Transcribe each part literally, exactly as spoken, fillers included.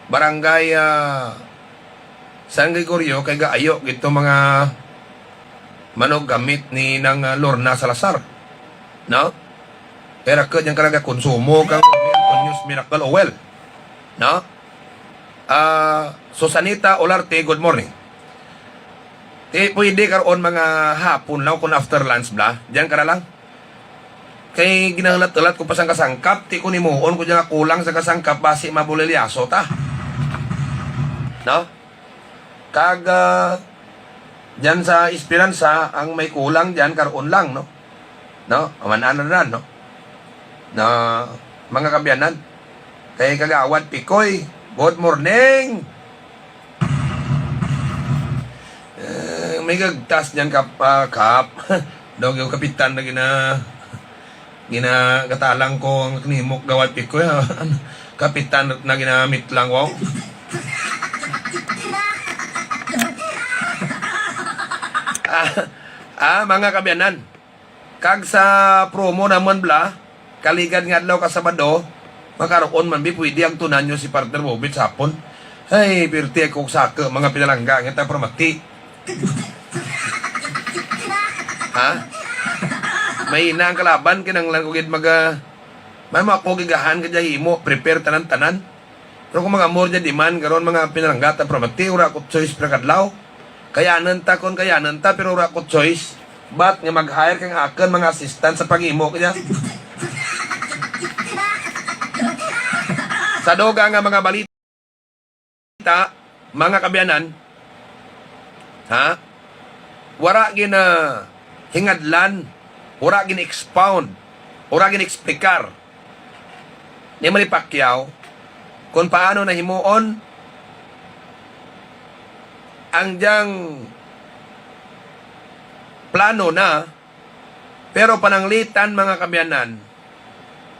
Barangay, ah, San Gregorio, kay gaayo gid to mga manuggamit ni nang, ah, Lorna Salazar, no? Kay rakud yang kalaga konsumo kang Antonius Miracle Oil, no? Ah, Susanita Olarte, good morning. Ti pwede karon mga hapon lang kung after lunch bla. Diyan ka na lang. Kay ginahulat-hulat ko pa sang kasangkap, ti kung himuon ko diyan nga kulang sa kasangkap, basi mabulilyaso ta. No? Kag, ah, diyan sa Esperanza, ang may kulang diyan, karon lang, no? No? Aman-anan na, no? Na, mga kabiyanan. Kay Kagawad Pikoy, good morning! Eh, may gagtas diyan, Kap, ah, Kap. Daw yung kapitan na gina-, ginagatalang ko ang kanimo, Kagawad Pikoy, ha? Kapitan na ginamit lang, wow. Ah, ah, mga kabiyanan, kag sa promo naman bla, kaligad nga adlaw ka Sabado, makaroon man bi pwede ang tunanyo si Partner Bobit sa hapon. Ay, pirti ako sa mga pinalangga nga ta pramati. Ha? May ina ang kalaban, kinanglan ko gid maga, man mo ako gigahan ka dya himo, prepare tanan-tanan. Pero kung mag-amor dyan, di man, karon mga pinalangga ta pramati, ura ko choice, pinakadlaw. Kayanan ta kon kayanan ta, pero ura ko choice. But nga mag-hire kang akon mga assistant sa pag-imo kaya. Sa doga nga mga balita, mga kabiyanan, ha? Wara gina hingadlan, wara gina-expound, wara gina-explicar ni Manny Pacquiao kung paano nahimuon ang diyang plano na, pero pananglitan, mga kabiyanan,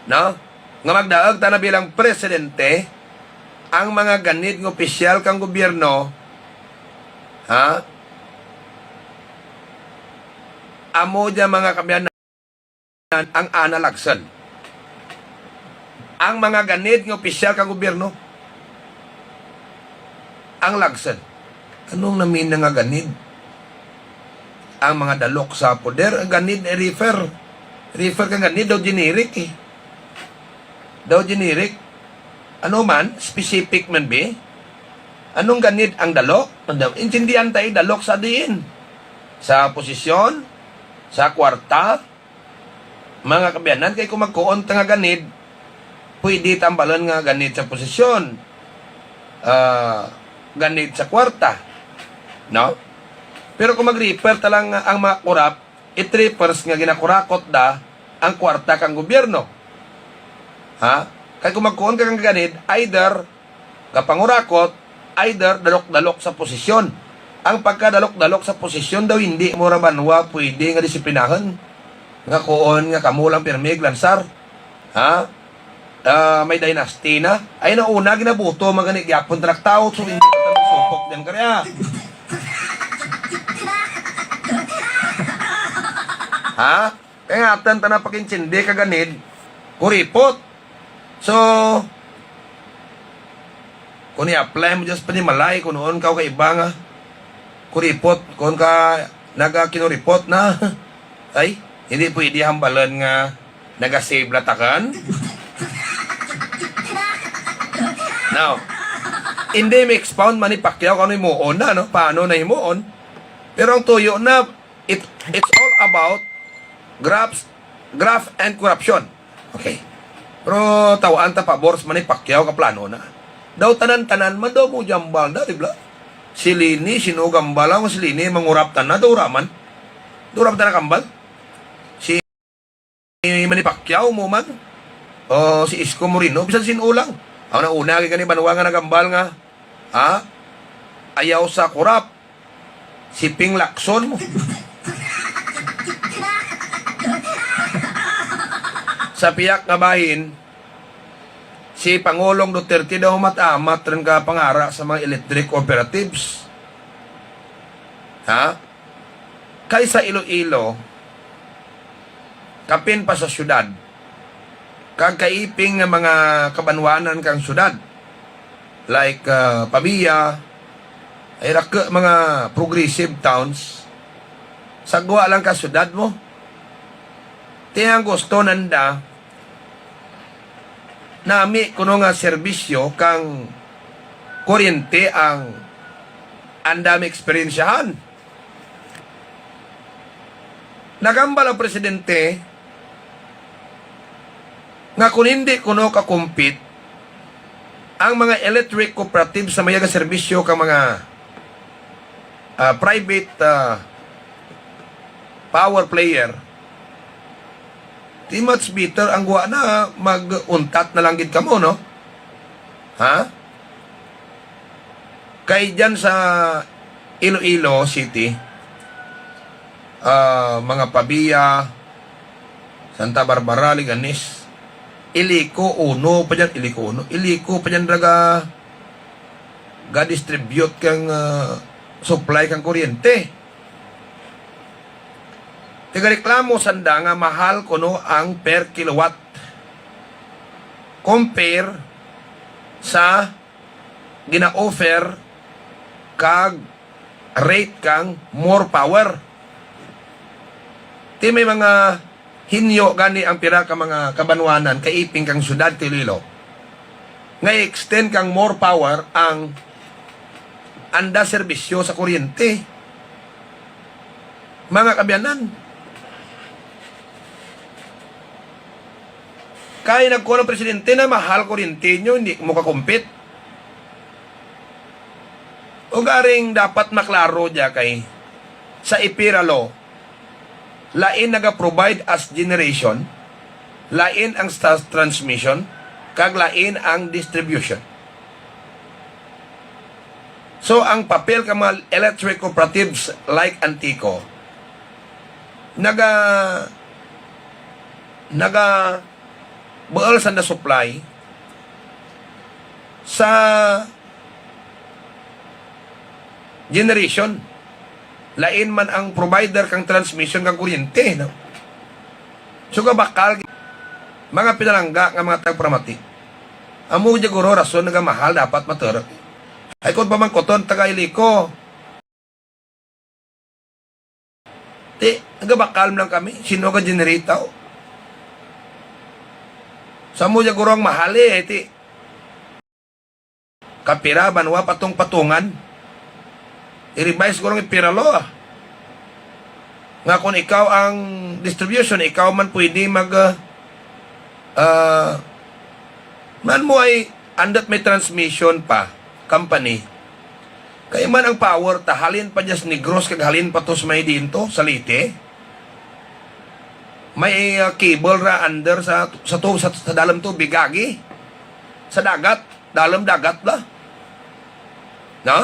no? Nga magdaag ta na bilang presidente, ang mga ganid nga opisyal kang gobyerno, ha? Amo dya, mga kabiyanan, ang ana lagson. Ang mga ganid nga opisyal kang gobyerno, ang lagson. Anong namina nga ganid? Ang mga dalok sa poder, ang ganid ay refer. Refer kang ganid daw generic eh. Daw generic. Ano man, specific man bi? Anong ganid ang dalok? Ang daw, intindihan tayo dalok sa diin. Sa posisyon, sa kwarta, mga kabiyanan, kay kung magkuon ta nga ganid, pwede tambalan nga ganid sa posisyon, ah, ganid sa kwarta, no? Pero kung mag-refer ta lang nga ang mga kurap, it refers nga ginakurakot da ang kwarta kang gobyerno. Ha? Kay kung magkuon ka kang ganid, either kapangurakot, either dalok-dalok sa posisyon. Ang pagkadalok-dalok sa posisyon daw hindi mo ra banwa pwede nga disiplinahon. Nga kuon nga kamo lang pirmi iglansar. Ha? Ah, may dynasty na. Ay, nauna, ginabuto, mga gani, gyapon, ta nagtawo, so hindi ka tanong supok dyan, kaya. Ha? Kaya nga, atan ta na pag-intindi ka ganid, kuripot. So, kung i-apply mo dyan sa panimalay, kung noon ka o kaiba nga, kuripot, kung ka naga kinuripot na, ay, hindi pwede hambalan nga naga-save latakan. Now, hindi ma-expound man ni Pacquiao kung ano himuon na, no? Paano na himuon? Pero ang tuyo na, it, it's all about graft, graft and corruption. Okay. Pero tawaan ta pabor sa Manny Pacquiao ka plano na. Daw tanan-tanan man daw mo jambal na, di ba? Si Leni, sino gambala nga si Leni, mangurap tanan, daw raman. Daw raman tanan kambal. Si Manny Pacquiao mo man. O si Isko Moreno, bisan sin-o lang. Ang nauna, kay kani banwa nga nagambal nga, ha? Ayaw sa kurap. Si Ping Lacson mo. Sa piyak nga bahin, si Pangulong Duterte daw mat-amat rin ka pangara sa mga electric operatives. Ha? Kay sa Iloilo, kapin pa sa syudad, kag kaiping nga mga kabanwanan kang syudad. like, ah, Pavia, ay ra ka mga progressive towns, sa gwa lang ka syudad mo. Ti ang gusto nanda, nami kuno nga serbisyo kang kuryente ang anda mi eksperyensyahan. Nagambal ang presidente nga kung hindi kuno ka-compete ang mga electric cooperative sa mayag serbisyo kang mga, ah, private, ah, power player, di much better ang gwa na mag-untat na lang gid kamo, no? Ha? Kay dyan sa Iloilo City, ah, mga Pavia, Santa Barbara, Leganes, Ilico uno pa dyan, Ilico uno, Ilico pa dyan raga ga-distribute kang, ah, supply kang kuryente. Tigareklamo sanda nga mahal kuno ang per kilowatt compare sa gina-offer kag rate kang more power. Ti may mga hinyo gani ang pira ka mga kabanwanan kaiping kang siyudad ti Iloilo nga i-extend kang more power ang anda serbisyo sa kuryente. Mga kaabyanan, kay nagkuha ang presidente na mahal kuryente nyo, hindi mo ka-compete. Ugaring dapat maklaro dya kay sa EPIRA law, lain naga-provide as generation, lain ang sa transmission, kag lain ang distribution. So, ang papel ka mga electric cooperatives like Antico, naga, naga buol sa na-supply sa generation. Lain man ang provider kang transmission kang kuryente, no? So, kabakal, mga pinalangga nga mga tagparamati. Amo di guro rason nga mahal dapat maturok. Ay, kung pamangkuton, taga Ilico. Ti, nagabakal man lang kami. Sino ka generate tao? Sa mo di guro ang mahal eh, ti. Kapira, banwa, patong-patungan. I-revise ko lang yung pira law, ah. Nga kung ikaw ang distribution, ikaw man pwede mag, ah, ah, man mo ay andat may transmission pa, company. Kay man ang power, ta halin pa dyan sa Negros, kag halin pa to sa may diin to, sa Leyte. May, ah, cable ra under sa, sa, tu-, sa, sa dalam tubig, agi. Sa dagat, dalam dagat ba? No?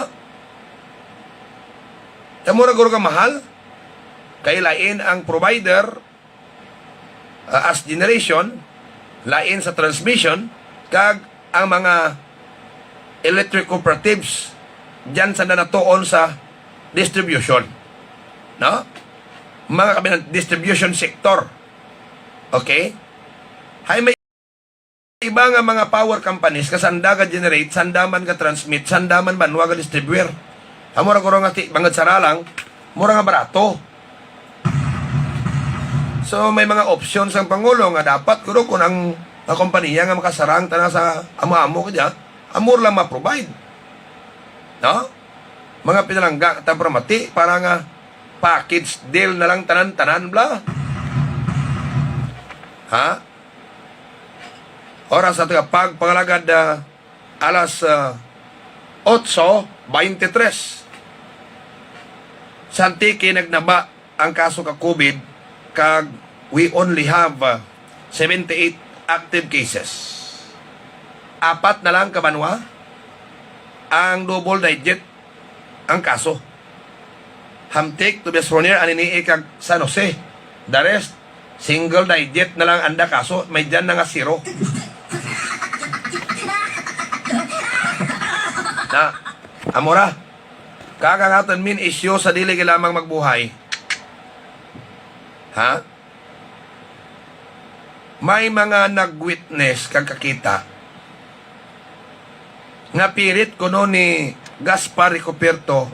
Tamo ra guro ka mahal, kay lain ang provider, ah, as generation, lain sa transmission, kag ang mga electric cooperatives, dyan sa nanatuon sa distribution. No? Mga kabinan, distribution sector. Okay? Hay may iba nga mga power companies, ka sanda ga-generate, sanda man ga-transmit, sanda man banwa ga-distribuer. Amo ra guro nga ti-, bangod sara lang, mura nga barato. So, may mga options ang Pangulo nga dapat, guro, kung ang, ang kompanya nga makasarang tana sa amo-amo ka dyan, amo lang ma-provide. No? Mga pinalangga, tagparamati, para nga package deal na lang tanan-tanan, bla. Ha? Oras sa tagapag, pangalagad, ah, alas, ah, otso beintitres. Sa Antique, nagnaba ang kaso ka COVID, kag we only have, ah, seventy-eight active cases. Apat na lang ka banwa ang double digit ang kaso. Hamtic, Tobias Fornier, Anini-y, kag San Jose. The rest, single digit na lang anda kaso, may dyan na nga zero. Na, amo ra. Kag ang aton main issue sa dili ka lamang magbuhay. Ha? May mga nag-witness kag kakita nga pilit kuno ni Gaspar Ricoperto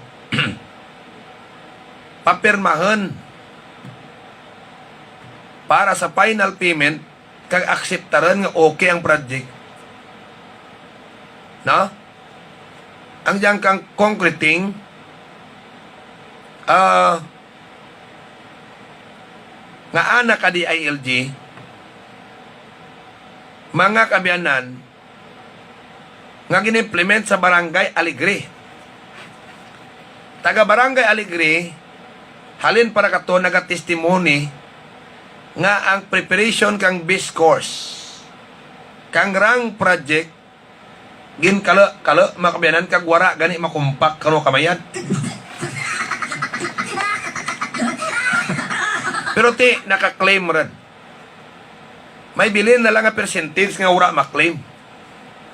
papirmahon para sa final payment kag akseptaran nga okay ang project. No? Ang dyan kang concreting, ah, nga ana ka D I L G, mga kaabyanan, nga gin-implement sa Barangay Alegre. Taga Barangay Alegre, halin para kato nagatestimony nga ang preparation kang base course, kang rang project, gin kalo, kalo, mga kaabyanan, kag wara gani makumpak kano kamayad. Pero ti, naka-claim rin. May bilin na lang nga percentage nga wala ma-claim.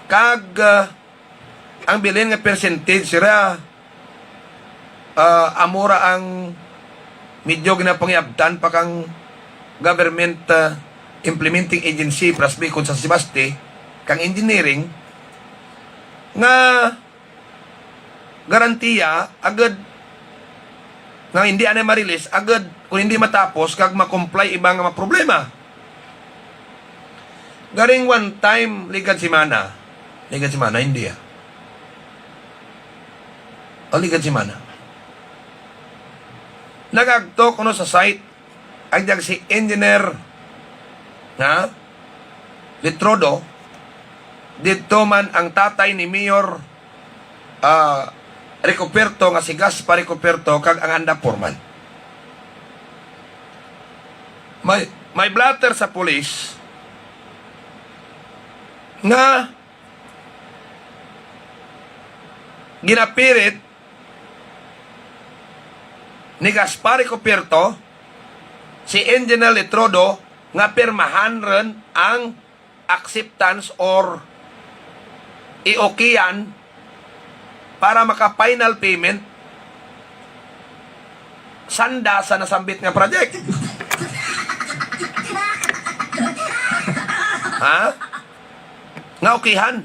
Kag, ah, ang bilin nga percentage ra, ah, amo ra ang medyo ginapangiabtan pa kang government, ah, implementing agency, PRASBI, kung sa Sebaste, kang engineering, nga garantiya agud nga hindi anay ma-release agud kung hindi matapos kag ma-comply iba nga mga problema. Garing one time, ligad semana. Ligad semana, hindi, ah. O, ligad semana. Nagagto kuno sa site ang diyang si Engineer nga Litrodo, didto man ang tatay ni Mayor, ah, Ricoperto, nga si Gaspar Ricoperto, kag ang anda foreman. May, may blotter sa pulis nga ginapilit ni Gaspar Ricoperto si Engineer Litrodo nga pirmahan ron ang acceptance or i-okayan para maka-final payment sanda sa nasambit nga project. Ha? Nga okihan.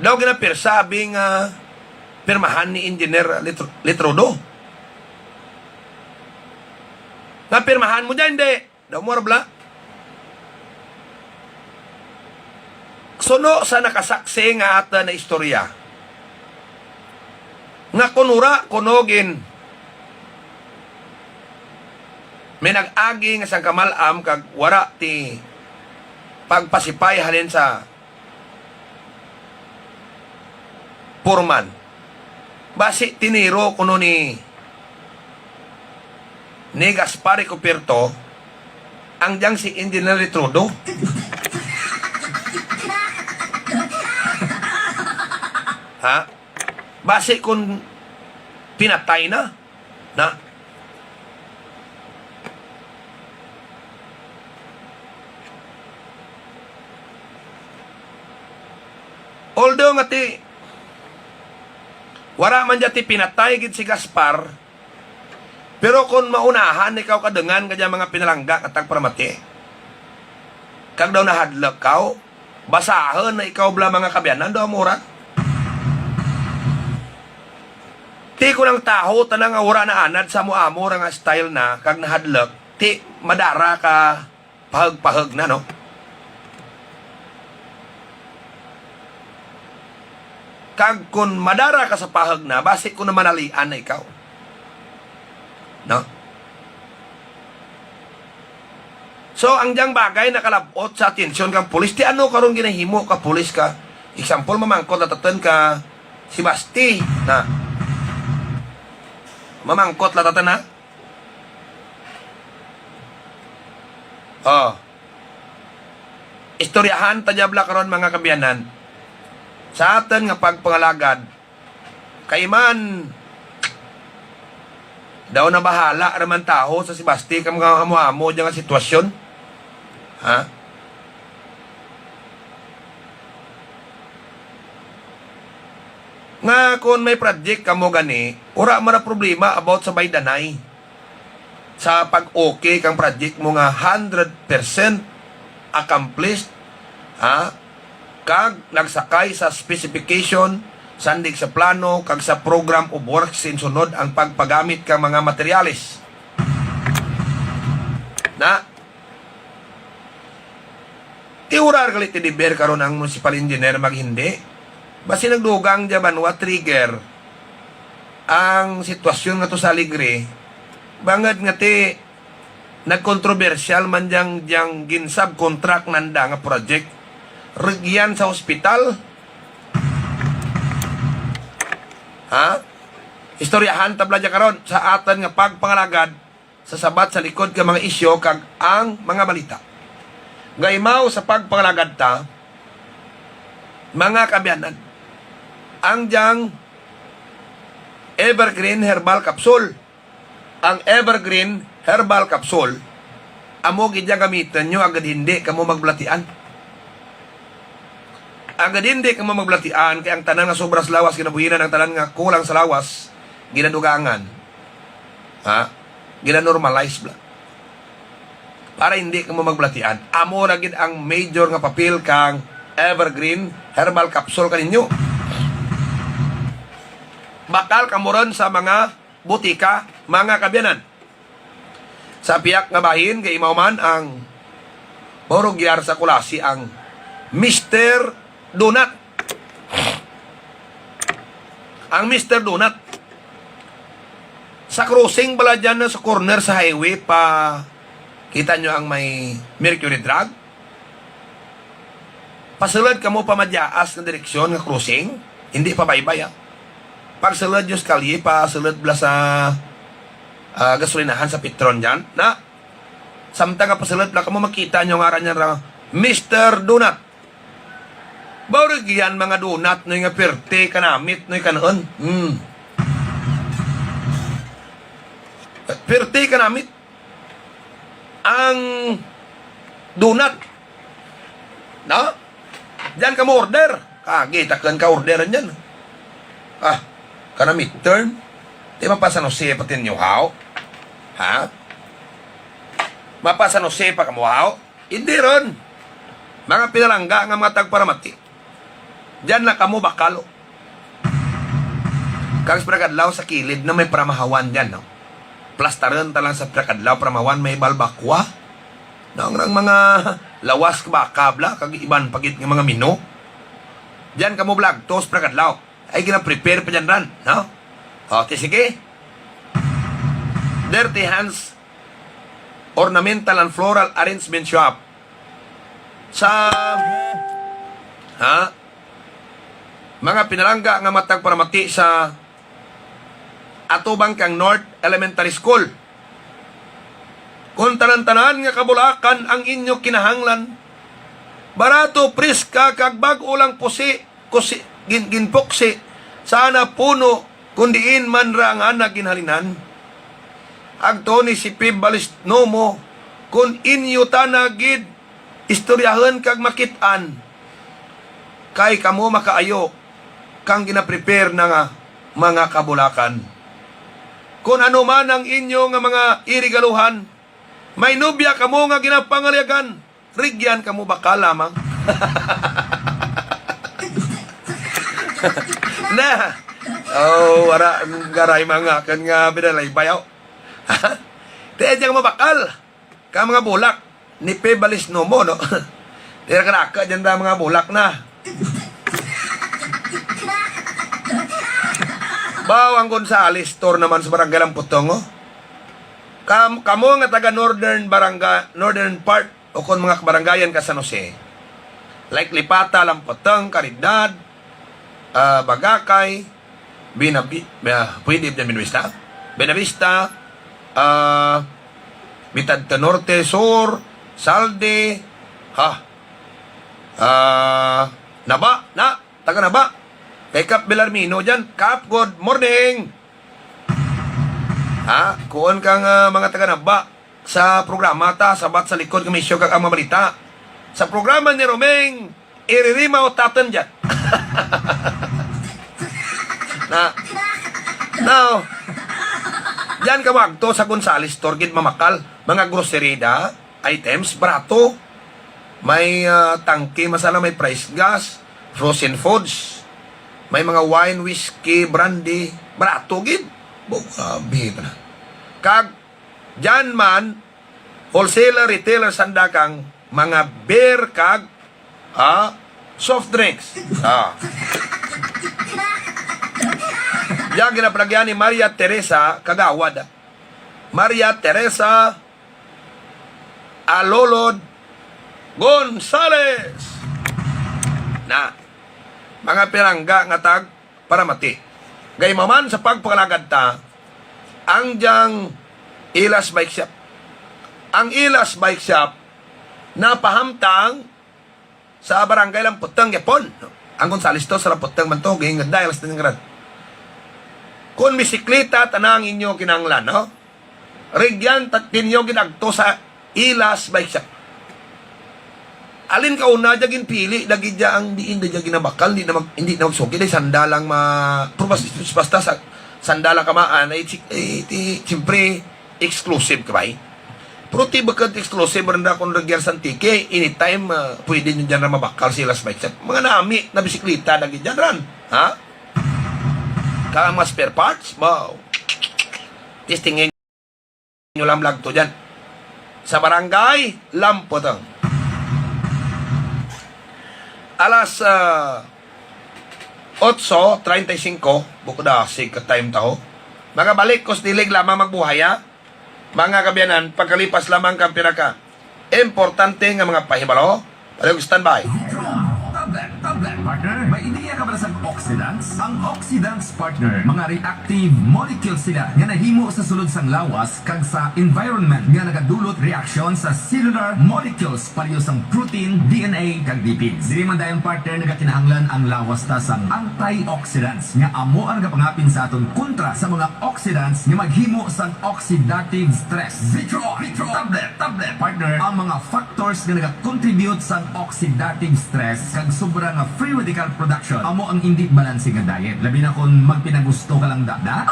Daw ginapirsa, abi nga pirmahan ni Engineer Litr-, Litrodo. Nga pirmahan mo dyan, hindi. Daw mo ra bala. Suno sa nakasaksi nga ata na istorya, nga kunura kuno gin may nag-agi nga sang kamalam kag wara ti pagpasipay halin sa foreman. Basi tiniro kuno ni, ni Gaspar Ricoperto ang diyang si Engineer Litrodo. Ha? Basi kung pinatay na, na. Although nga ti, wara man dya ti pinatay gid si Gaspar, pero kung maunahan ikaw kadungan ka dyan mga pinalangga nga tagparamati, kag daw nahadlok kaw, basahon na ikaw bala mga kaabyanan, daw amo ra. Ti kung ang tawo tanan nga wara naanad sa amo-amo ra nga style na kag nahadlok, ti madara ka pahag-pahag na, no? Kag kung madara ka sa pahag na, basi kung namanalian na ikaw. No? So, ang diyang bagay nakalab-ot sa atensyon kang pulis. Ti ano karon ginahimo ka pulis ka? Example, mamangkot latatan ka si Basti, na. Mamangkot latatan, ha? Oh. Istoryahan ta dya bala karon, mga kaabyanan. Sa aton nga pagpangalagad, kay man daw nabahala ra man tawo sa si Basti kang mga amo-amo dya nga sitwasyon. Ha? Nga kung may project kamo gani, wala man na problema about sa baydanay. Sa pag-okay kang project mo nga hundred percent accomplished, ha, kag nagsakay sa specification, sandig sa plano, kag sa program of works sinsunod ang pagpagamit kang mga materyales. Na, tiurar gali ti deber karon ang municipal engineer maghindi. Basi nagdugang dya banwa trigger ang sitwasyon nga to sa Alegre, bangod nga ti nagkontrobersyal man diyang, diyang gin-subcontract nanda nga project. Rugyan sa hospital. Ha? Istoryahan ta bala dya karon sa aton nga pagpangalagad sa sabat sa likod ka mga isyu kag ang mga balita. Gaimaw sa pagpangalagad ta, mga kaabyanan, ang diyang Evergreen Herbal Capsule. Ang Evergreen Herbal Capsule, amo gid ya gamiton nyo agud hindi kamo magbalatian. Agud hindi kamo magbalatian, kay ang tanan nga sobra sa lawas ginabuhinan, ang tanan nga kulang sa lawas ginadugangan. Ha? Ginanormalize bala. Para hindi kamo magbalatian. Amo ra gid ang major nga papel kang Evergreen Herbal Capsule kaninyo. Bakal kamo ron sa mga butika, mga kaabyanan. Sa pihak nga bahin, gaimaw man ang mahurugyar sa Culasi ang Mister Donut. Ang Mister Donut. Sa crossing bala dyan na sa corner sa highway pa, kita nyo ang may Mercury Drug? Pasulod kamo pa madyaas nga direksyon nga crossing, hindi pa baybay, ah. Pagsulod nyo sa kalye, pasulod bala sa, ah, gasolinahan sa Petron dyan. Na, samtang nga pasulod bala kamo, makita nyo nga aran niya ra, Mister Donut. Baw ra giyan mga donut, noy nga pirti, kanamit, noy kanon. Hmm. Pirti, kanamit. Ang donut. No? Diyan ka mo order. Kagi, takon ka order niyan. Ah, kana midterm. Di ba pa San Jose pati ninyo, haw? Ha? Mapa San Jose pa kamo, haw? Hindi ron. Mga pinalangga nga mga tagparamati. Diyan na kamo bakal, oh. Kag sa Pragadlaw sa kilid na may paramahawan diyan, no? Plastaron ta lang sa Pragadlaw, paramahawan may balbakwa. No, ang, ang mga lawas ka baka bala, kag iban pa gid nga mga mino. Diyan kamo bala agto sa Pragadlaw. Ay, gina-prepare pa diyan ran, no? O, ti sige. Dirty Hands Ornamental and Floral Arrangement Shop. Sa, ha? Mga pinalangga nga matag paramati sa atubang kang North Elementary School. Kung tanan-tanan nga kabulakan ang inyo kinahanglan, barato, preska, kag bag-o lang pusi, kusi, gin-, ginpuksi, sana puno, kun diin man ra ang ana ginhalinan. Agto ni si Pib Balisnomo, kun inyo tana gid istoryahon kag makit-an, kay kamo makaayo kang gina-prepare na nga mga kabulakan. Kun ano man ang inyo nga mga irigaluhan, may nobya kamo nga ginapangaliagan, rigyan kamo bakal lamang. Na. Oh, wala garay mga kan nga binalay bayaw. Tiyan dyan mo bakal. Ka mga bulak ni Pe Balisnomo, no? Tira ka naka dyan na mga bulak na. Baw ang Gonzales Store naman sa Barangay Lamputong, oh. Kam-, kamo nga taga Northern Barangay, Northern part, o kon mga kabarangayan ka San Jose, like Lipata, Lamputong, Caridad, ah, Bagakay, Binabi-, ah, pwede dyan Buenavista? Buenavista, ah, Mitad ta Norte, Sur, Salde, ha? Ah, Naba, na, taga Naba. Kay Kap Belarmino dyan. Kap, good morning. Ha? Kuon kang, ah, mga taga Naba sa programa ta, Sabat sa Likod nga Misyo kag ang mga balita. Sa programa ni Romeng, iririmaw taton dyan. Na, now, dyan ka magto sa Gonzales Store, gid mamakal, mga grocery da, items, barato. May, ah, tangke, masala may price gas, frozen foods. May mga wine, whiskey, brandy. Barato gid. Bo, grabe na. Kag dyan man, wholesaler, retailer, sandakang mga beer kag, ah, soft drinks. Ah. Diya ginapalagyan ni Maria Teresa Kagawad. Maria Teresa Alolod Gonzales. Na, mga pinangga nga tag paramati. Gaimaman sa pagpangalagad ta, ang diyang Ilas Bike Shop. Ang Ilas Bike Shop napahamtang sa barangay Lamputang, Yapon. Ang Gonzales to, sa Lamputang man to, ging dahil sa Taningran. Kung bisikleta, tanang inyo kinanglan, no? Rigyan, tat-, ninyo ginagto sa Ilas Bike Shop. Alin ka una, dya ginpili, lagi dya ang diin, dya ginabakal, hindi na mag-, hindi na magsuki, dahil sanda lang ma-, pero basta, basta sa, sanda lang kamaan, ay, si-, ay, ti-, siyempre, exclusive ka ba, eh? Pero ti bukod exclusive rin na kung Roger Santique, anytime, ah, pwede nyo dyan na mabakal sila sa bike shop. Mga nami na bisikleta lagi dyan ran, ha? Kaya mga spare parts, wow. Testingin nyo lang vlog to dyan. Sa barangay, Lamputang. Alas, ah, otso treinta y cinco, bukod na, sig ka time taho. Magabalik ko sa dilig lamang magbuhay, ha? Mga kabiyanan, pagkalipas lamang kang pinaka importante nga mga pahibalo, palihog standby. Vitron Tablet, tablet, partner. May ideya ka ba sa oxidants? Ang oxidants, partner, mga reactive molecules sila nga nahimo sa sulod sang lawas kag sa environment nga nagadulot reaksyon sa cellular molecules pareho sang protein, D N A, kag lipids. Diri man dayon, partner, nagakinahanglan ang lawas ta sang antioxidants nga amo ang nagapangapin sa aton kontra sa mga oxidants nga maghimo sang oxidative stress. Vitro, Vitro, tablet, tablet, partner. Ang mga factors nga nagakontribute sang oxidative stress kag sobra nga free radical production amo ang indi balanse nga diet. Labi na kung magpinagusto ka lang, dada.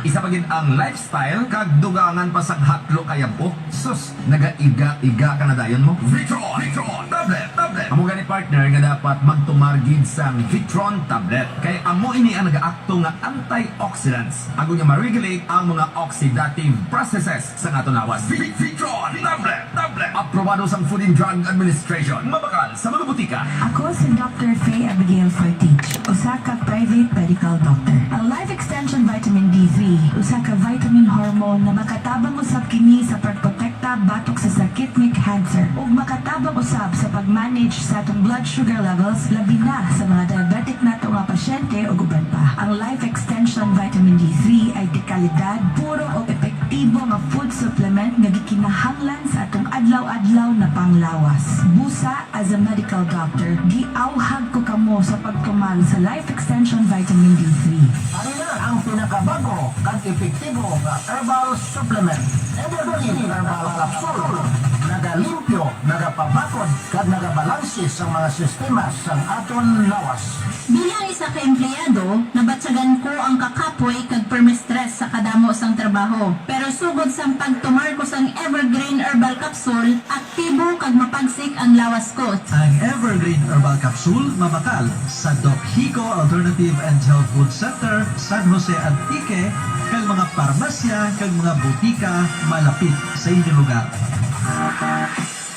Isa pa gid ang lifestyle kag dugangan pa sang hatlo kayab-o. Sus, nagaiga-iga ka na dayon mo. Vitron, Vitron, tablet, tablet. Amo gani, partner, nga dapat magtumar gid sang Vitron tablet. Kay amo ini ang nagaakto nga antioxidants. Agod nga ma-regulate ang mga oxidative processes sa aton lawas. Vi-, Vitron tablet, tablet. Aprobado sang Food and Drug Administration. Mabakal sa mga butika. Ako si Doctor Faye Abigail Fortich, usa ka private medical doctor. Ang Life Extension Vitamin D three, usa ka vitamin hormone na makatabang usab kini sa pagprotekta batok sa sakit nga cancer, ug makatabang usab sa pag-manage sa atong blood sugar levels, labi na sa mga diabetic nato nga pasyente ug uban pa. Ang Life Extension Vitamin D three ay dekalidad, puro ug epektibo nga food supplement nga gikinahanglan sa atong adlaw-adlaw na panglawas. Busa, as a medical doctor, giawhag ko kamo sa pagtuman sa Life Extension Vitamin D three. Ari na ang pinakabag-o kag epektibo nga herbal supplement, Evergreen Herbal Capsule. Nagalimpyo, nagapabakod, kag nagabalanse sa mga sistema sang aton lawas. Bilang isa ka empleyado, nabatyagan ko ang kakapoy kag perme-stress sa kadamo sang trabaho. Pero sugod sang pagtumar ko sang Evergreen Herbal Capsule, aktibo kag mapagsik ang lawas ko. Ang Evergreen Herbal Capsule mabakal sa Doc Hico Alternative and Health Food Center, San Jose, Antique, kag mga parmasya kag mga butika malapit sa inyo lugar.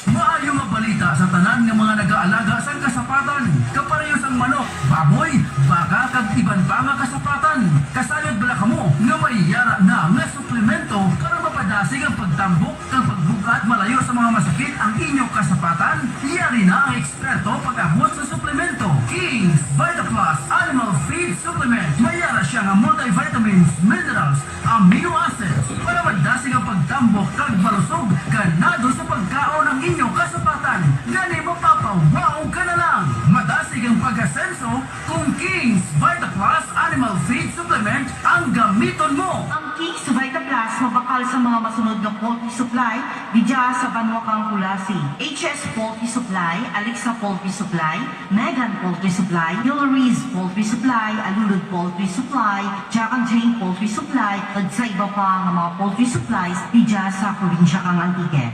Maayo nga balita sa tanan nga mga nagaalaga sang kasapatan, kapareho sang manok, baboy, baka, kag iban pa nga kasapatan. Kasayod bala kamo nga may yara na nga suplemento para mapadasig ang pagtambok kag pagbug-at malayo sa mga masakit ang inyo kasapatan? Yari na ang eksperto pag-abot sa suplemento. King's Vita Plus Animal Feed Supplement. May yara siya nga multivitamins, minerals, amino acids para madasig ang pagtambok kag malusog. Ganado sa pagkaon ang inyo kasapatan, gani mapapa-wow ka na lang. Madasig ang pag-asenso kung King's Vita Plus Animal Feed Supplement ang gamiton mo. Ang King's Vita Plus mabakal sa mga masunod nga poultry supply didya sa banwa kang Culasi: H S Poultry Supply, Alexa Poultry Supply, Megan Poultry Supply, Yulariz Poultry Supply, Alulud Poultry Supply, Jack and Jane Poultry Supply, kag sa iba pa nga mga poultry supplies didya sa probinsya kang Antique.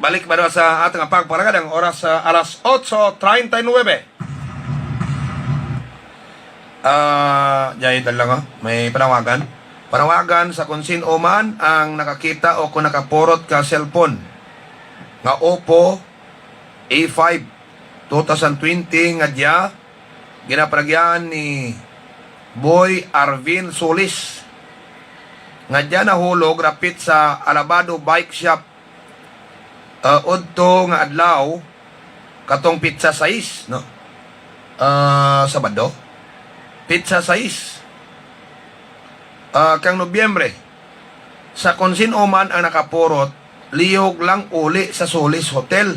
Balik ba sa ating pagparagad ang oras sa alas otso treinta y nueve? Ah, jay lang, oh. May panawagan. Panawagan sa kung sin-o man ang nakakita o kung nakapurot ka cellphone nga Oppo A five two thousand twenty nga dia ginaparagyan ni Boy Arvin Solis, nga dia nahulog rapit sa Alabado Bike Shop, ah, udto nga adlaw, katong pitsa sais, no? Ah, Sabado, pitsa sais, ah, kang Nobyembre. Sa kung sin-o man ang nakapurot, lihog lang uli sa Solis Hotel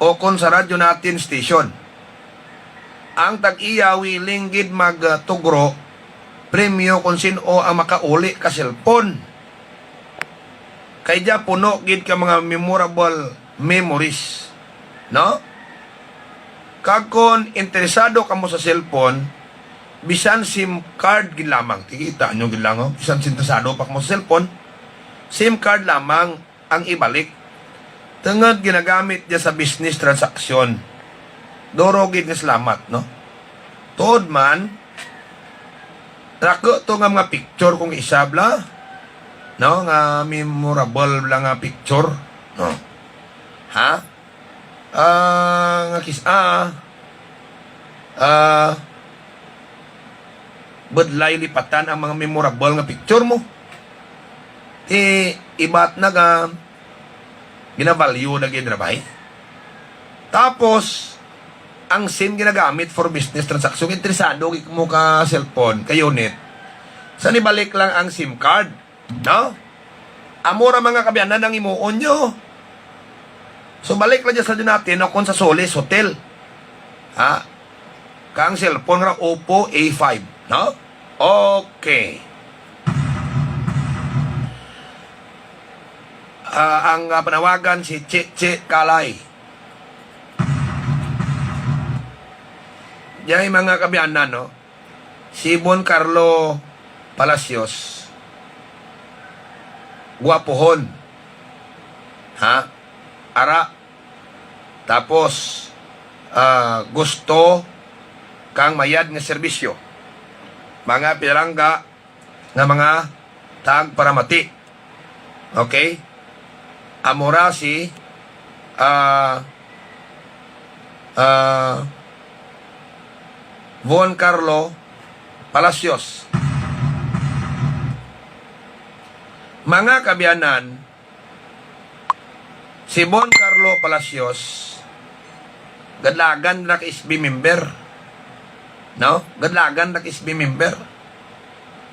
o kon sa Radyo Natin Station. Ang tag-iya willing gid magtugro premyo kung sin-o ang makauli ka cellphone. Kay dia puno gid ka mga memorable memories, no? Kag kon interesado kamo sa cellphone, bisan SIM card gid lamang, kikita nyo gid lang, oh, bisan interesado pa kamo sa cellphone, SIM card lamang ang ibalik. Tungod ginagamit dia sa business transaction. Duro gid nga salamat, no? Tuod man, rako to nga mga picture kung isab la, no? Nga memorable lang nga picture, no? Ha? Ah, nga kis-, ah, ah, budlay lipatan ang mga memorable nga picture mo. Eh, ibat na nga ginavalue na gid ra ba, eh? Tapos, ang SIM ginagamit for business transaction. Interesado gid mo ka cellphone, ka unit. Sa nibalik lang ang SIM card, no? Amo ra, mga kaabyanan, ang himuon nyo. So, balik lang dyan sa Radyo Natin, no? Kung sa Solis Hotel. Ha? Kang cellphone ra, Oppo A five, no? Okay. Ah, ang, ah, panawagan si Chichi Kalay. Diay, mga kaabyanan, no? Si Bon Carlo Palacios, guwapuhon. Ha? Ara. Tapos, ah, gusto kang mayad nga serbisyo. Mga pinalangga nga mga tagparamati. Okay? Amo ra si, ah, ah, Von Carlo Palacios. Mga kaabyanan, si Bon Carlo Palacios, gadlagan ra ka S B member. No? Gadlagan ra ka S B member.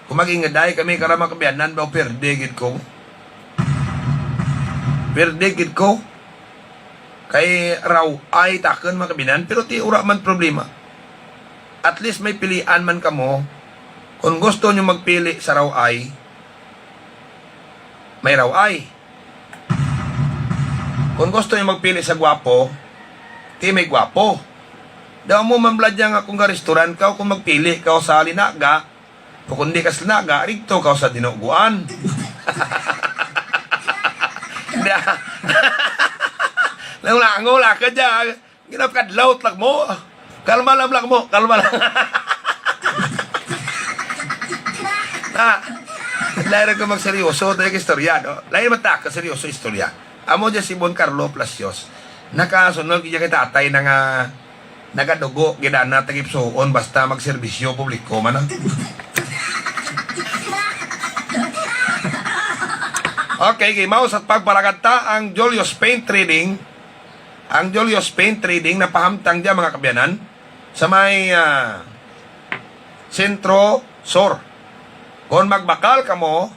Kung mag-ingaday kami kara, mga kaabyanan, ba, perde gid ko. Perde gid ko. Kay raw ay takon, mga kaabyanan, pero ti ura man problema. At least may pilian man kamo. Kung gusto nyo magpili sa raw ay, may raw ay. Kung gusto nyo magpili sa gwapo, ti may gwapo. Daw mo man bala dyan nga kung ga-restaurant ka o kung magpili ka sa linaga, o kung di ka sa linaga, rito ka sa dinuguan. Lango-lango lang ka dyan. Ginapakadlawt lang mo. Kalma lang, lang mo. Kalma lang. Ah, lain ko magseryoso, tayo istorya, no? Lain man ta ka seryoso istorya. Amo dyan si Bon Carlo Palacios. Nakasunod kaya kay tatay na nga nagadugo, gidana, tagipsuon, basta magserbisyo publiko man, ah. Okay, kay mao sa pagpalagad ta ang Julius Paint Trading. Ang Julius Paint Trading napahamtang dyan, mga kaabyanan, sa may, ah, Sentro Sur. Kung magbakal kamo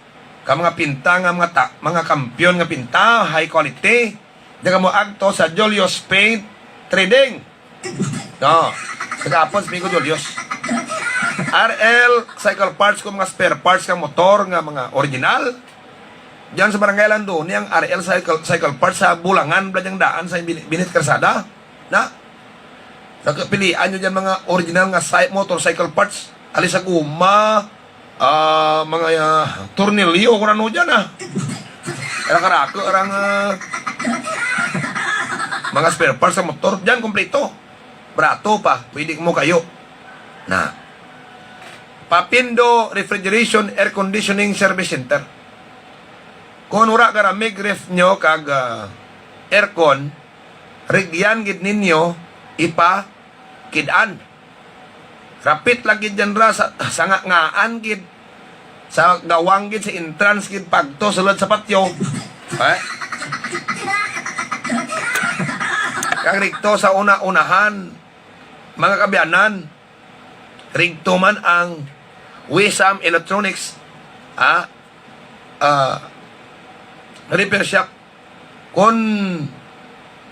ka mga pinta nga mga ta-, mga kampiyon nga pinta, high quality, di kamo agto sa Julius Paint Trading. No. Kagapon si Migo Julius. R L Cycle Parts, kung mga spare parts kang motor nga mga original. Diyan sa Barangay Landoni ang R L Cycle, Cycle Parts sa Bulangan, bala diyang daan sa Bini-, Binit Karsada. Na? Pagpilian nyo dyan mga original nga cy-, motorcycle parts. Ali sa guma, ah, mga, ah, tornilyo, kung ano dyan, ah. Karako-rako, arang, ah, mga spare parts sa motor. Diyan, kompleto. Barato pa, pwede mo kayo. Na. Papindo Refrigeration Air Conditioning Service Center. Kung wala garamig ref nyo kag, ah, aircon, rigyan gid ninyo ipakid-an. Rapit lang gid dyan ra sa, sa nga-, ngaan gid. Sa gawang gid, sa entrance gid, pagto, sulod sa patio. Eh? Kag rigto sa una-unahan, mga kaabyanan, rigto man ang Wisam Electronics, ah, ah, repair shop. Kon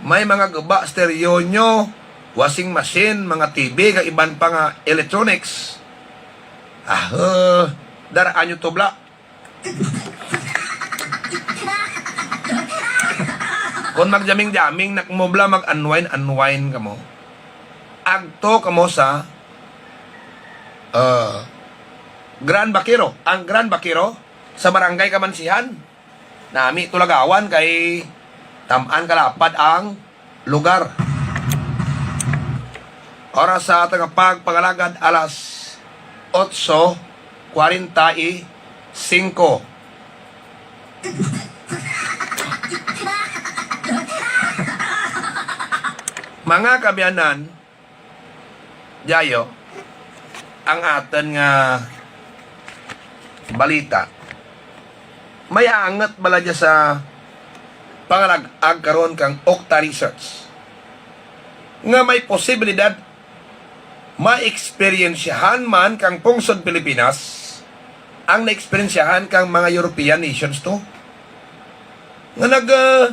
may mga guba, stereo nyo, washing machine, mga T V, kag iban pa nga electronics, ah, uh, daraan nyo tubla. Kon magjaming-jaming na kamo bala, mag-unwind-unwind kamo, agto kamo sa, uh, Grand Vaquero. Ang Grand Vaquero sa Barangay Kamansihan. Nami tulagawan kay tam-an kalapad ang lugar. Oras sa aton nga pagpangalagad, alas otso kwarenta y singko. Mga kaabyanan, Jayo, ang aton nga balita, may angot bala dya sa pangalag-ag karon kang Okta Research nga may posibilidad maeksperiensyahan man kang pungsod Pilipinas ang naeksperiensyahan kang mga European nations to, nga nag, ah,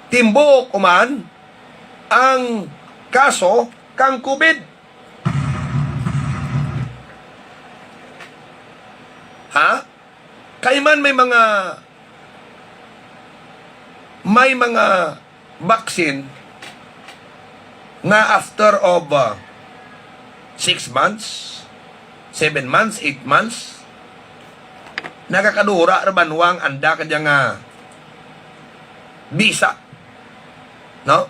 timbuok uman ang kaso kang COVID. Ha? Kay man may mga, may mga vaccine nga after of, uh, six months, seven months, eight months, nakakadura ra banwa ang anda kadya nga bisa, no?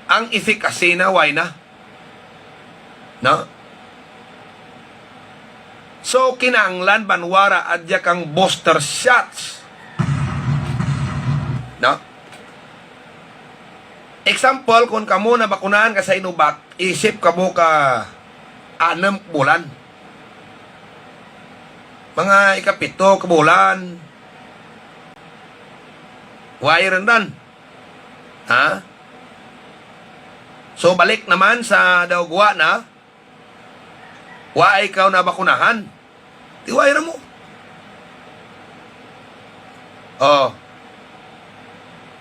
Ang efficacy na, way na. No? So, kinahanglan banwa ra adya kang booster shots. No? Example, kung kamo nabakunahan ka sa Sinovac, isip kamo ka anam ka bulan. Mga ikapito ka bulan. Way ra na. Ha? So, balik naman sa daw gwa na, wa ikaw nabakunahan. Ti way ra mo. Oh.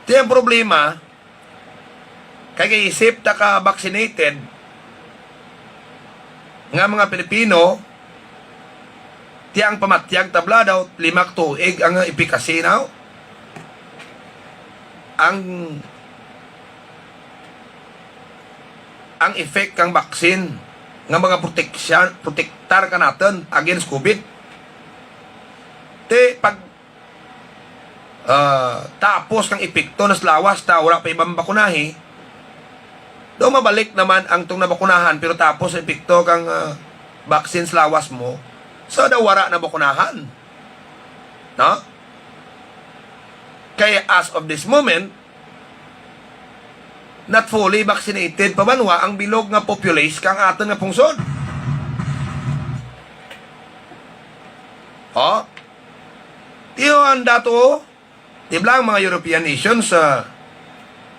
Ti ang problema, kay kay isip ta ka vaccinated nga mga Pilipino, ti ang pamatyag tabla daw lima ka tuig ang efficacy now. Ang, ang effect kang vaccine nga mga proteksyon, protektar ka naton against COVID. Ti pag, ah, tapos kang epekto na sa lawas ta wala pa iban bakunahi, daw mabalik naman ang tong nabakunahan, pero tapos ang epekto kang, ah, vaccine sa lawas mo, so daw wala na bakunahan. No? Kaya as of this moment, not fully vaccinated pa banwa ang bilog nga populace kang aton nga pungsod. Oh? Tiyo ang dato, oh. Di ba ang mga European nations, ah,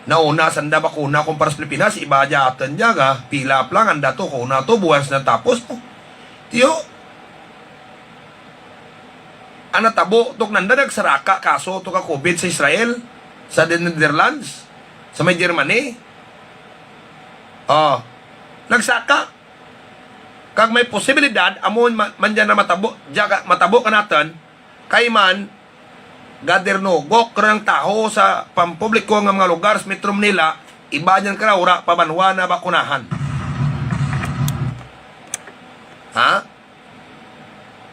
nauna sa anda bakuna kung para sa Pilipinas, iba dya aton dya, ga, pila pa lang ang dato, kung una to, buwan sa natapos po. Tiyo, ang natabo, tok nanda nagsaraka kaso to ka COVID sa Israel, sa Netherlands, sa may Germany. Oh, nagsaka. Kag may posibilidad, amo ma-, man dyan na matabo, dya ka, matabo ka naton, kay man, gadernugok ra ang taho sa pampubliko nga mga lugar sa Metro Manila, iba dyan ka ra, wala pa banwa na bakunahan. Ha?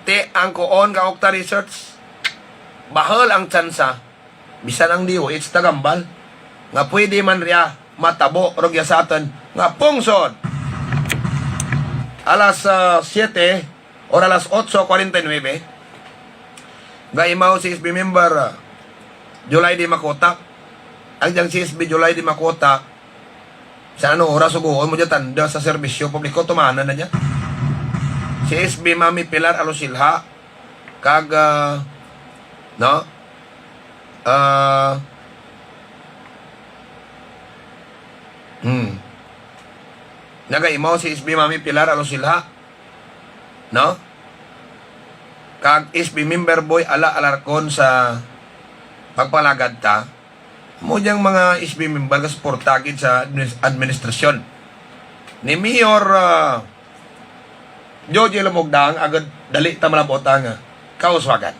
Ti ang kuon ka Okta Research, bahal ang tsansa, bisan ang D O H tagambal, nga pwede man riya matabo rugya sa aton nga pungsod. Alas, ah, siete or alas otso kwarenta y nuebe, gaimaw si S B member, ah, July D. Macota. Ang diyang si S B July D. Macota, sa ano oras sugoon mo dyan tanda sa serbisyo publiko, tumanan na dyan. Si S B Mami Pilar Alosilha, kag, ah, no? Ah, hmm. Nagaimaw si S B Mami Pilar Alosilha, no? Kag S B member Boy Ala Alarcon sa pagpalagad ta. Mo diyang mga S B member nga suporta gid sa adminis-, administrasyon ni Mayor, ah, Jojo Lamugdang, agad dali ta malabot ang, ah, kauswagan.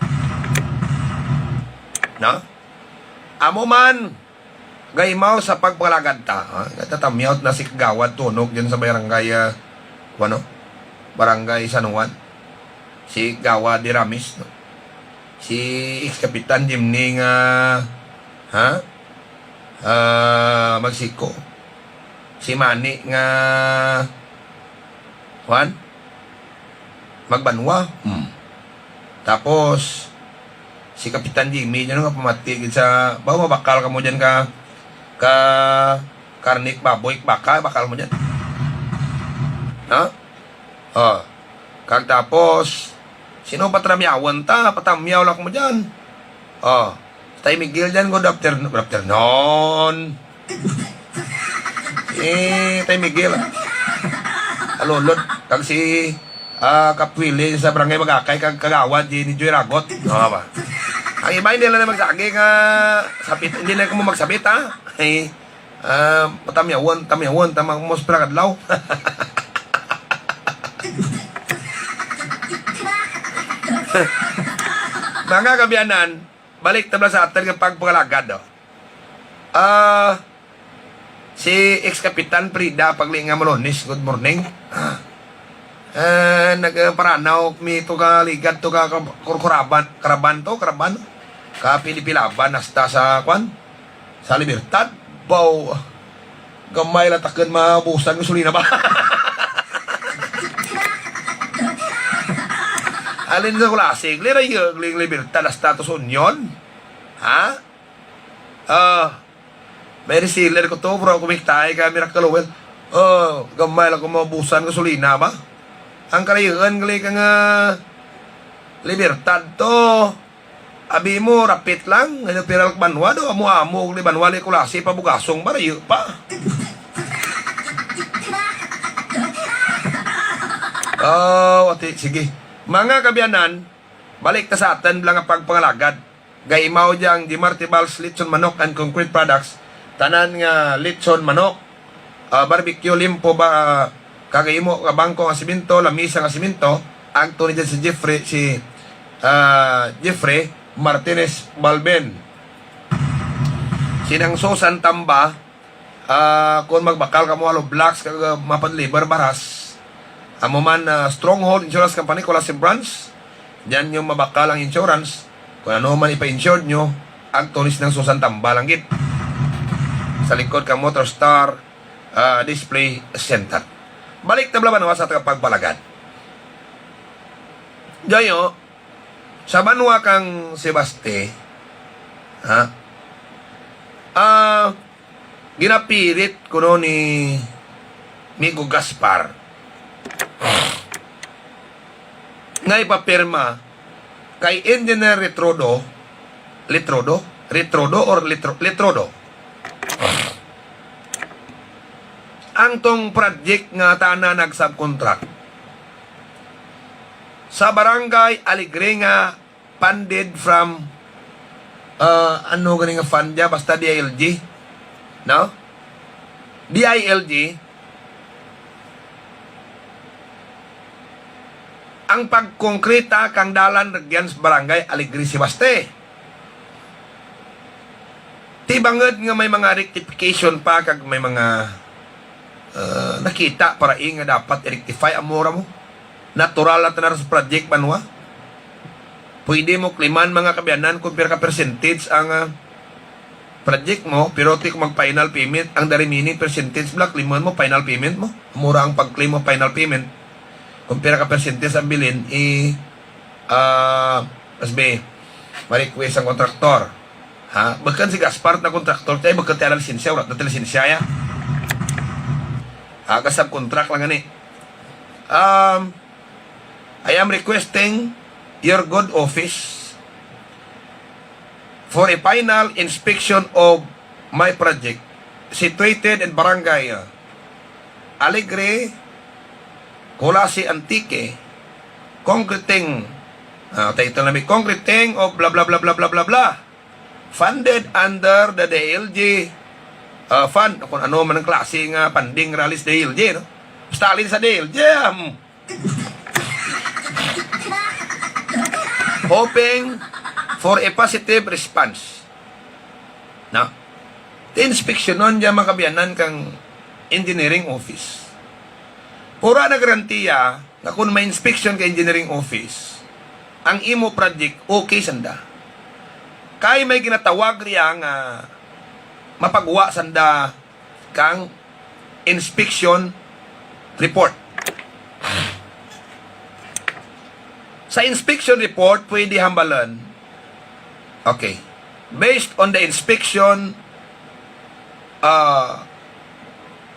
No? Amo man, gaimaw sa pagpalagad ta, ha? Natatamyaw na si Kagawad Tunog dyan sa barangay, ah, ano? Barangay San Juan. Si Kagawad Diramis, no? Si ex-kapitan Jimny nga, ha? Ah, Magsiko. Si Manny nga, Juan? Magbanwa. Hmm. Tapos, si Kapitan Jimmy, dyan nga pamati gid sa, ba, mabakal ka mo dyan ka, ka karnik baboy, baka, bakal mo dyan. Ha? Oh. Kag tapos, sino patamyawan ta? Patamyaw lang mo dyan. Oh. Tay Miguel dyan, good afternoon. Good afternoon. Eh, Tay Miguel. Alulod. Kag si, ah, Kapwili sa Barangay Magakay, kag Kagawad, di ni Joy Ragot. Ano ba? Ang iba, hindi lang na magsagi nga, sapit, hindi lang mo magsabit, ha? Eh, ah, patamyawon, tamyawon, tamang mos pila kadlaw. Mga kaabyanan, balik ta bala sa aton nga pagpangalagad, oh. Ah, si ex-kapitan Frida Paglinga Malones, good morning. Ah, eh, nagparanaw mi to ka ligad to ka, ka, Kur-, Kuraban, Karaban to, Karaban. Ka Pilipilaban hasta sa, kwan? Sa Libertad. Baw, gamay lang takon mabusan gasolina ba? Alin sa Kulasig, lira yung Libertad hasta to sa Union. Ha? Ah, may reseller ko to, bro. Kumiktaay ka, Miracle Oil. Oh, gamay lang kung maubusan gasolina ba? Ang kalayo-an, gali ka nga Libertad to. Abi mo, rapit lang. Ano, piral banwa do? Amo-amo, gali banwa, li Culasi, pabugasong, barayo pa. Oh, ati, sige. Mga kaabyanan, balik ta sa aton lang nga pagpangalagad. Gaimaw dya ang Jimar Tibal's Lechon Manok and Concrete Products. Tanan nga lechon manok, ah, barbecue, limpo ba, ah, kagahimo nga bangko nga simento, lamisa nga simento, agto ni dyan si Jeffrey, si, ah, Jeffrey Martinez Balben. Sinang Susan Tamba, Ah, kung magbakal kamo hollow blocks kag, ah, mapadeliver baras, amo man, ah, Stronghold Insurance Company, Culasi Branch, diyan nyo mabakal ang insurance. Kung ano man ipa-insured nyo, ang tunis ng Susan Tamba lang gid. Sa likod kang Motor Star, ah, Display Center. Balik ta bala banwa sa aton pagpalagad. Dayo, sa banwa kang Sebaste, ha? Ah, Ginapilit kuno ni Migo Gaspar nga ipapirma kay Engineer Retrodo, Litrodo? Retrodo or Litro-, Litrodo? Ang tong project nga tana nag-subcontract sa Barangay Alegre nga funded from, uh, ano gani nga fund dya? Basta D I L G. No? D I L G. Ang pagkongkreta kang dalan rugyan sa Barangay Alegre, Sebaste. Ti bangod nga may mga rectification pa kag may mga, uh, nakita pa ra nga dapat i-rectify, amo ra mo. Natural na tanan sa project, banwa. Pwede mo kliman, mga kaabyanan, kung pira ka percentage ang, ah, project mo, pero ti kung mag-final payment, ang the remaining percentage, bala, claiman mo, final payment mo. Mura ang pag-claim mo, final payment. Kung pira ka percentage ang bilin, i, ah, mas may ma-request ang kontraktor. Ha? Bukon si Gaspar na kontraktor, kaya bukon ti lisensya, wala na ti lisensya, ya. Ha, ka-subcontract lang gani. Um, I am requesting your good office for a final inspection of my project situated in Barangay, uh, Alegre, Culasi, Antique, concreting, ah, title na may concreting of blah, blah, blah, blah, blah, blah, blah, funded under the D L G, uh, fund, kung ano man ang klase nga funding ralis D L G, no? Basta alin sa D L G, um, hoping for a positive response. Na, ti inspeksyonon dyan, mga kaabyanan, kang engineering office. Pura na garantiya nga kung may inspection kay engineering office, ang imo project okay sanda. Kay may ginatawag riya nga mapagwa sanda kang inspection report. Sa inspection report, pwede hambalan, okay, based on the inspection, uh,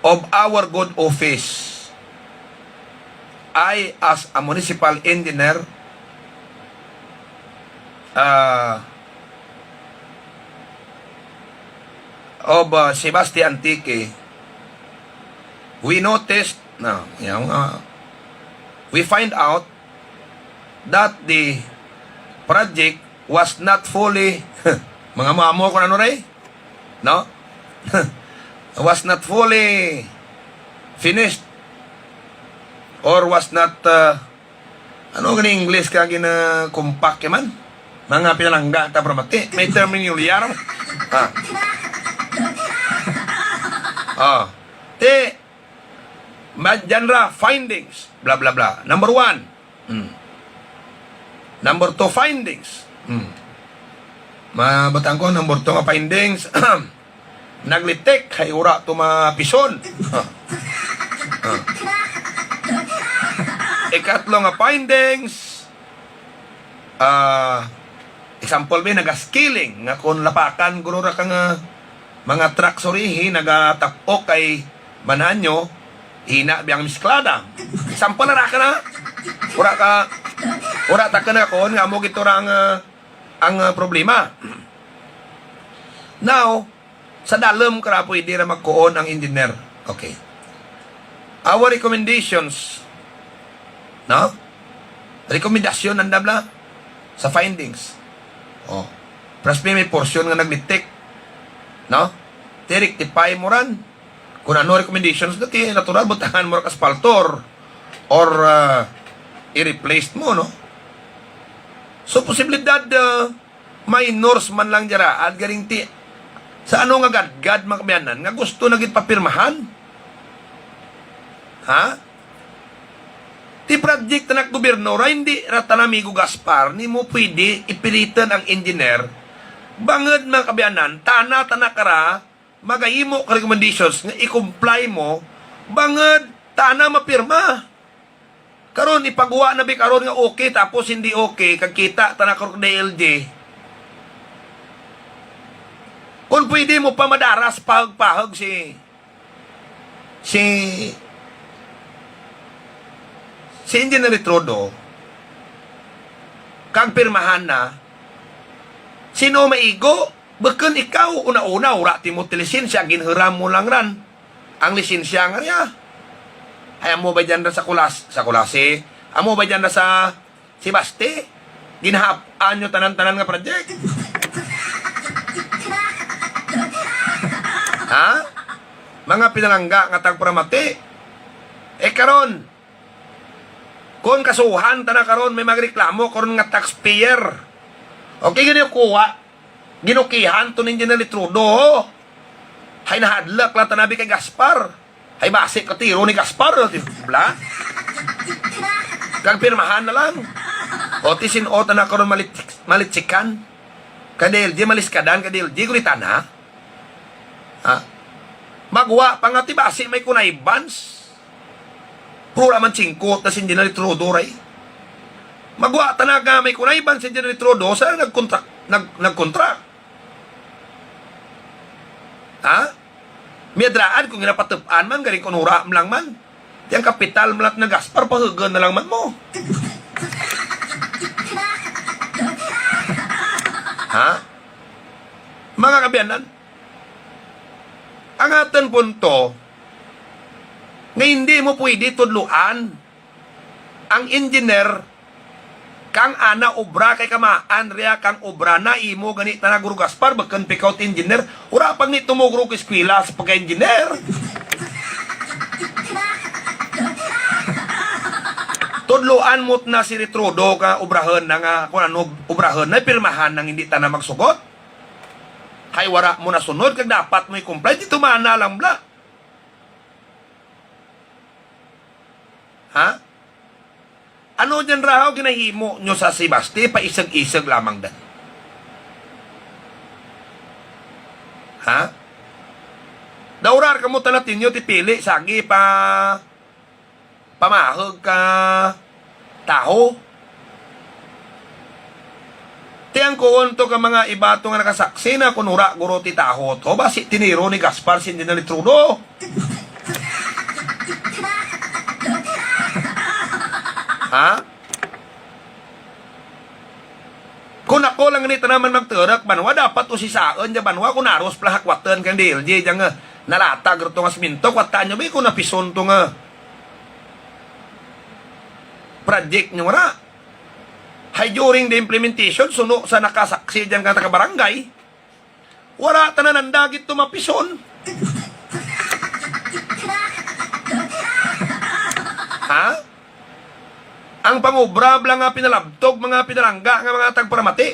of our good office, I, as a municipal engineer, uh, of, uh, Sebaste, Antique, we noticed, no, yung, uh, we find out that the project was not fully, mga mamo kung ano, Ray? No? Was not fully finished or was not, uh, ano gani English ka gina-, compact man? Mga pinalangga ta, bro, mati. May terminology, ano? Ah. Ah. Ti, ma-, dyan ra, findings, bla, bla, bla. Number one. Hmm. Number two, findings. Hmm. Mabutang ko, number two nga findings. Naglitik, hay ura to mapison. Ah. Ah. Ikatlo nga findings, ah, example, may nagascaling, nga kung lapakan, guro ra ka nga mga truck surihi, nagatapok kay mananyo, hina biyang misklada. Example ra ka na. Ura ka, ura ta ka na kon nga mo gito ra ang, ah, ang, ah, problema. Now, sa dalom kara pwede ra magkuon ang engineer. Okay. Our recommendations, no? Rekomendasyon ang dabla sa findings. Oh. Plus may, may portion nga naglitik, no? Ti rectify mo ran. Kung ano recommendations na, ti natural, butangan mo ra ka asphalto or, uh, i-replace mo, no? So, posibilidad, uh, minors man lang dira, at garing ti, sa ano nga gadgad, mga kaabyanan, nga gusto na gid papirmahan? Ha? Ti project na gobyerno ra, hindi ra tanan, Amigo Gaspar, nimo pwede ipilitan ang engineer. Bangod, mga kaabyanan, tana, tana kara, magahimo ka recommendations nga i-comply mo, bangod tana mapirma. Karon, ipagwa na bi karon nga okay, tapos hindi okay, kag kita tana karon D L G. Kung pwede mo pa madaras, pahag-pahag si, si, si Engineer Trudeau, kag pirmahan na, sino maigo? Bukon ikaw, una-una, wala ti mo ti lisensya, ginhiram mo lang ran ang lisensya nga niya. Ay, amo ba dyan ra sa Kulas-, sa Culasi? Amo ba dyan ra sa Sebaste? Ginahap-an nyo tanan-tanan nga project. Ha? Mga pinalangga nga tagparamati. Eh, karon, kon kasuhan ta na karon, may magreklamo karon nga taxpayer. Okay, gani kuha. Ginukihan to ni Engineer Trudeau. Hay nahadlok lang tanabi kay Gaspar. Hay basi ka tiro ni Gaspar, di bla? Kag pirmahan na lang. O, ti sin-o ta na karon malit-, malitsikan. Ka D L G, maliskadan, ka D L G, gulitan, ha? Ha? Magwa pa nga ti basi may connivance. Pura man singkot na si Engineer Trudeau, ray. Magwa ta na nga may connivance si Engineer Trudeau sa nagkontra-, nag-, nagkontra. Ha? Miadraan kung ginapatup-an man, galing kunura lang man. Ti ang kapital man at nagaspar, pahugon na lang man mo. Ha? Mga kabiyanan, ang aton punto, nga hindi mo pwede tudloan ang engineer kang ana obra kay kamaan riya kang obra na imo gani ta na Guru Gaspar, bakun pikaw ti engineer, wala pag ni tumugro ko eskwela sa pagka-engineer. Tudloan mo na si Retrudo ka obrahon na nga kung ano obrahon na pirmahan nang hindi ta na magsugot. Kay wala mo nasunod kag dapat mo i-comply, di tumana lang bla. Ha? Ano dyan rahaw ginahimo nyo sa Sebaste? Paisag-isag lamang dan. Ha? Daurar kamo tanatinyo ti pili sagi pa pamahag ka taho. Ti ang kuon to ka mga iba to nga nakasaksi na kun ura guro ti taho to, basi tiniro ni Gaspar si Engineer Trudo. Ha? Kung ako lang ni tanaman magturak banwa, dapat usisaon dya banwa kung naros pala hakwatan kang D L G dya nga nalatag to nga siminto, kwatan nyo ba kung napison to nga project nyo nga na. Hay during the implementation, suno sa nakasaksi dyan nga taga-barangay, wala tanan ang dagit tumapison. Ha? Ang pangobra bala nga pinalabtog, mga pinalangga nga mga tagparamati.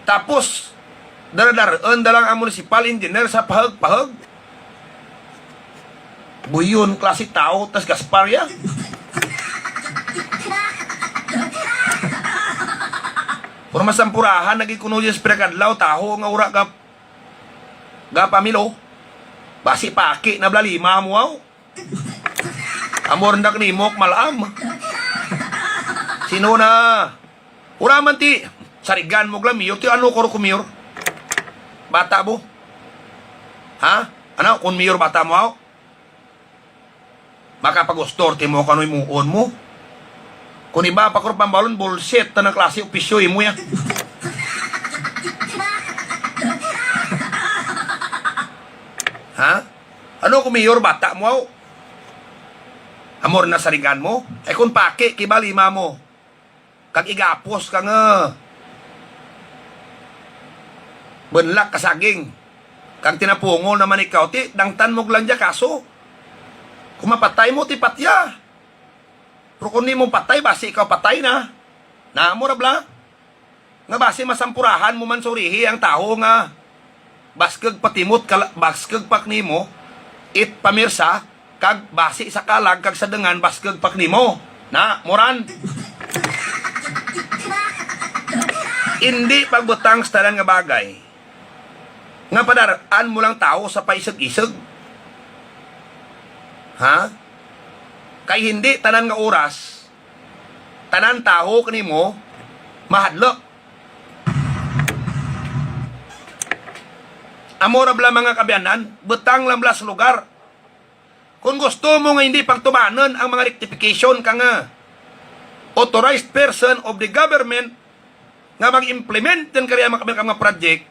Tapos, daradar-on da lang ang municipal engineer sa pahag-pahag. Buyon klase tao tas Gaspar ya. Pero masampurahan lagi kuno yung sa pinakadlaw taho nga ura ga gapamilo. Basi paki na bala lima mo aw. Amor ndak nimo malam. Sino na? Ura man ti sarigan mo glam mayor ti ano ko ko mayor. Bata mo. Ha? Ano, kung mayor bata mo aw? Makapagustor ti mo kanoy muon mo. Kung iba pa ko pambalon, bullshit, tanang klase opisyo imo ya. Ha? Ano ko mayor bata mo aw? Amor na sarigan mo? Ay kung paki, kibalima mo. Kag igapos ka nga bunlak ka saging. Kag tinapungol naman ikaw, ti, dangtan mo lang dya kaso. Kung mapatay mo, ti patya. Pero kung di mo patay, basi ikaw patay na. Namo ra bala. Nga basi masampurahan mo man surihi ang tawo nga baskag patimot kala-, baskag pa kanimo, it pamirsa, kag basi sa kalag kag sa dengan baskag pa kanimo. Na, moran. Indi pagbutang sa tanan nga bagay nga padaran mo lang tawo sa paisag-isag. Ha? Kay hindi tanan nga oras, tanan tawo kanimo mahadlok. Amo ra bala, mga kaabyanan, butang lang bala sa lugar. Kung gusto mo nga hindi pagtumanon ang mga rectification ka nga authorized person of the government nga mag-implement din kaya mga, mga project,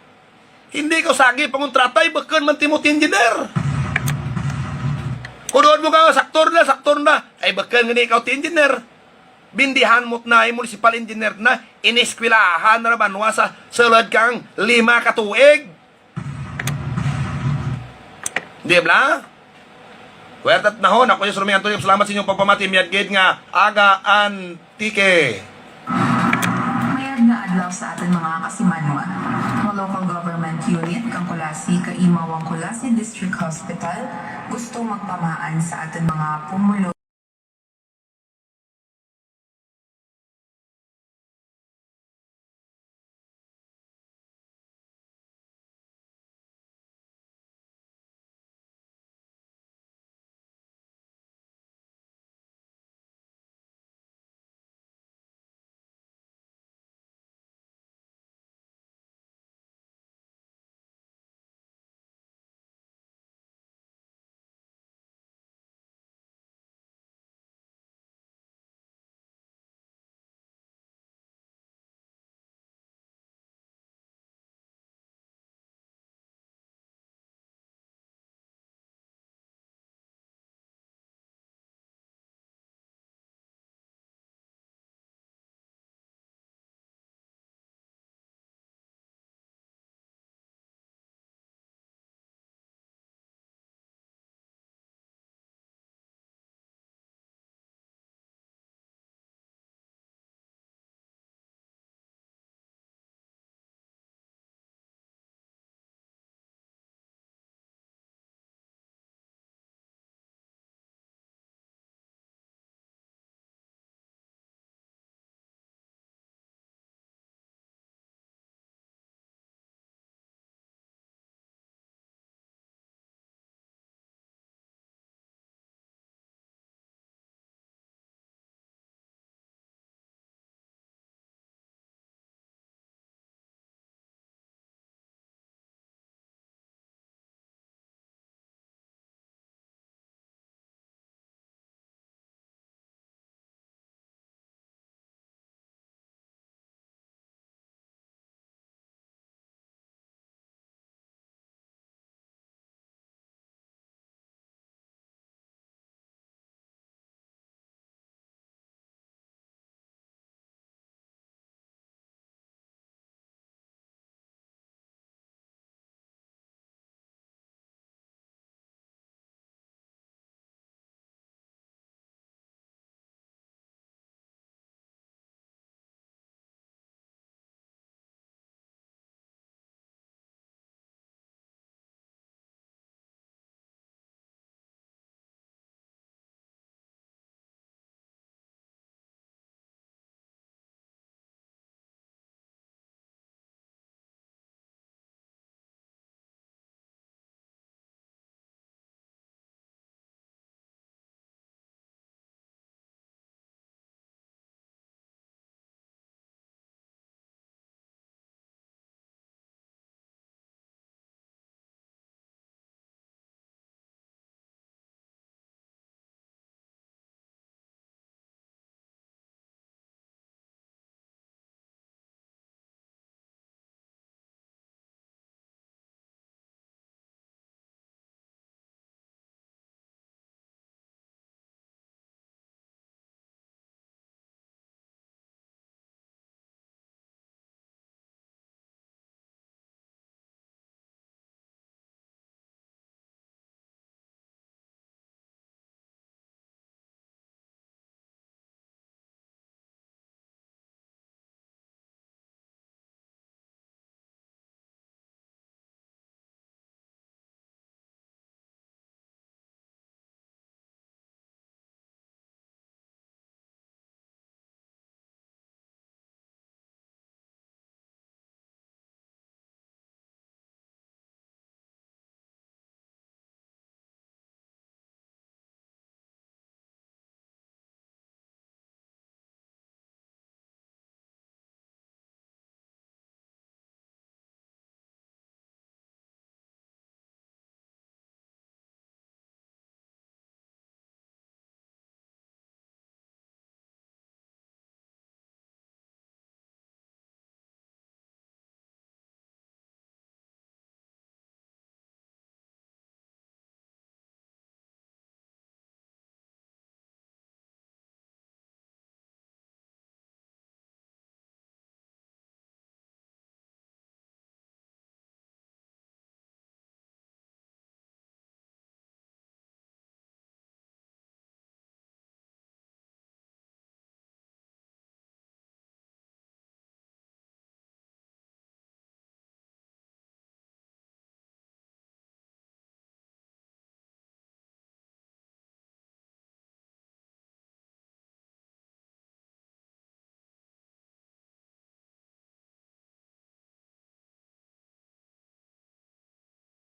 hindi ka sagi pangontratay, bakun man ti mo ti engineer. Kung doon mo ka, saktor na, saktor na. Ay, bakun nga di ikaw ti engineer. Bindihan mo na, ay municipal engineer na, iniskwelahan na banwa sa sulod kang lima ka tuig. Di ba? Huerta Nahon, ako yung Romy Antonio. Salamat sa inyong pagpamati. Miyagid nga aga Antique. Mayad nga adlaw sa aton mga kasimanwa. Mga local government unit kang Culasi, kaimawang Culasi District Hospital, gusto magpamaan sa aton mga pumulo.